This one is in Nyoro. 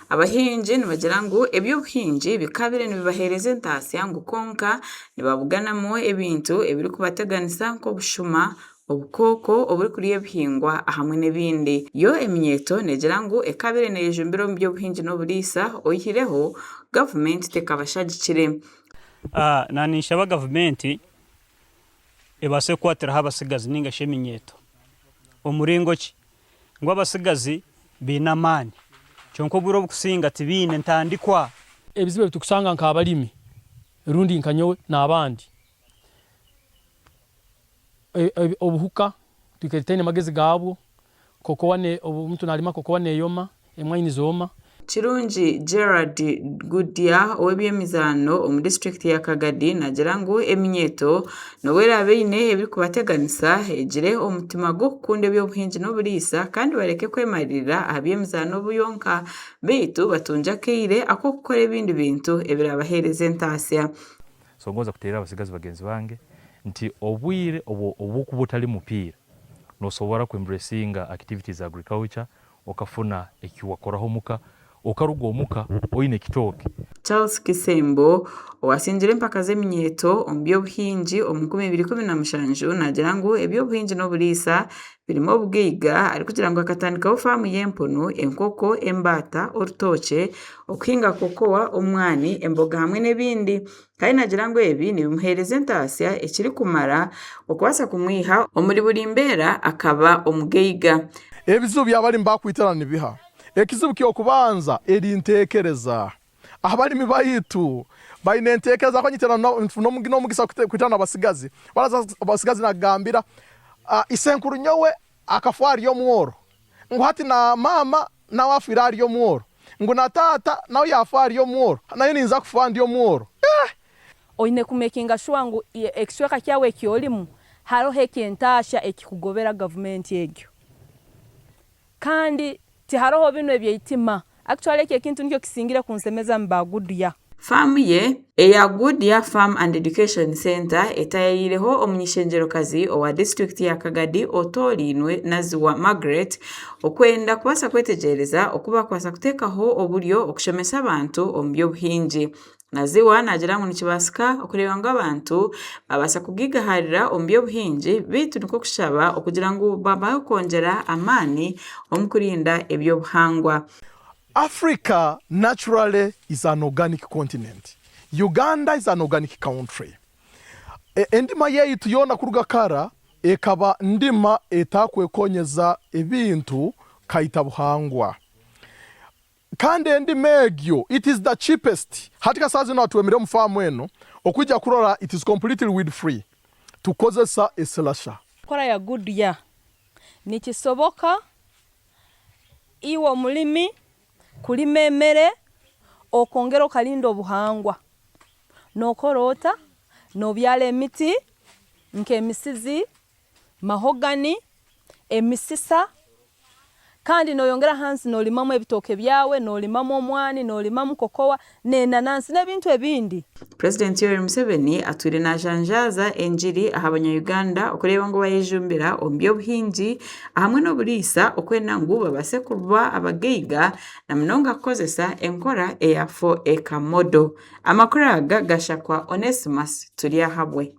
Abahingi nibagira ngu eby'obuhingi bikabire nibibaheereza entaasya ngu kwonka nibabuganamu ebintu ebirikubateganisa nk'obushuma, obukooko oburikurya ebihingwa hamwe n'ebindi. Yo eminyeeto neegira ngu ekabire neeyejumbira omu by'obuhingi n'oburiisa oyihireho gavumenti tekabashagikire. Naninshaba gavumenti ebaase kukwatiraho abatsigazi ninga shi eminyeeto. Omuringo ki? Ngu abatsigazi baine amaani kyonka obwire obukusinga tibaine ntandikwa. Ebizibu ebi tukusanga nk'abalimi rundi nka nyowe n'abandi, obuhuka twikaire tutaine magezi gaabwo, kokowa obu omuntu nalima kokowa neyoma, emwaini zooma. Kirungi Gerald Gudya ow'eby'emizaano omu disiturikiti ya Kagadi naagira ngu eminyeeto n'obu eraabe eine ebirikubateganisa, egire omutima gw'okukunda eby'obuhingi n'oburiisa kandi bareke kwemariirira aha by'emizaano byonka beitu batungye akaire ak'okukora ebindi bintu ebiraabaheereze entaasya. So ngonza kuteerera abasigazi bagenzi bange nti obwire obu obukuba otali mupiira nosobora ku embracinga activities za agriculture okafuna eki wakoraho omuka, okaruga omuka oine ekitooke. Charles Kisembo, owasingire empaka z'eminyeeto omu by'obuhingi omu 2017 naagira ngu eby'obuhingi n'oburiisa birimu obugaiga arikugira ngu akatandikaho faamu y'empunu, enkoko, embaata, orutookye, okuhinga kokowa, omwani, emboga hamwe n'ebindi. Kandi naagira ngu ebi nibimuheereza entaasya ekirikumara okubaasa kumwiha omuri buri mbeera akaba omugaiga. Ebizibu by'abalimi bakwitirana nibiha? Ekizibu ky'okubanza eri ntekereza. Abalimi baitu baine entekereza aho nyitera nfuna n'omugisa kwitirana abasigazi. Baraza abasigazi nagambira isenkuru nyowe akafa ari omworo, ngu hati na maama nawe afire ari omworo, ngu na taata nawe yafa ari omworo, nayo ninza kufa ndi omworo. Eh! Oine kumekinga shuwa ngu ekicweka kyawe eki orimu haroho eky'entaasya ekikugobera gavumenti egyo. Kandi tiharoho binu eby'eitima. Actually eki ekintu nikyo kisingire kunsemeza mu ba Goodyear. Faamu ye eya Goodyear Farm and Education Centre etayayiireho omuny'eishengyerokazi owa disiturikiti ya Kagadi otoorainwe Naziwa Margaret okwenda kubaasa kwetegyereza oku baakubaasa kuteekaho oburyo okushomesa abantu omu by'obuhingi. Naziwa naagira ngu nikibaasika okureeba ngu abantu baabaasa kugigaharira omu by'obuhingi beitu nikwo kushaba okugira ngu babahe kwongyera amaani omu kurinda eby'obuhangwa. Africa naturally is an organic continent. Uganda is an organic country. Endima yaitu yoona kuruga kara ekaba ndima etakwekonyeza ebintu kaita buhangwa. Kandi endima egyo it is the cheapest. Hati ka saaha zinu atwemire omu faamu enu okwija kurora it is completely weed free. Tukozesa esilasha. Enkora ya Goodyear, Nikisoboka iwe omulimi kulima emere okongera okalinda obuhangwa. Nokora ota? Nobyara emiti nk'emisizi, mahogany, emisisa, kandi noyongera hansi nolimamu ebitooke byawe, nolimamu omwani, nolimamu kokowa n'enanansi n'ebintu ebindi. Purezidenti Yoweri Museveni atwire najanjaaza engiri aha banya-Uganda okureeba ngu bayejumbira omu by'obuhingi ahamwe n'oburiisa okwenda ngu babaase kuba abagaiga na munonga kukozesa enkora eya 4 Acre Model. Amakuru aga gashakwa Onesimus Turyahabwe.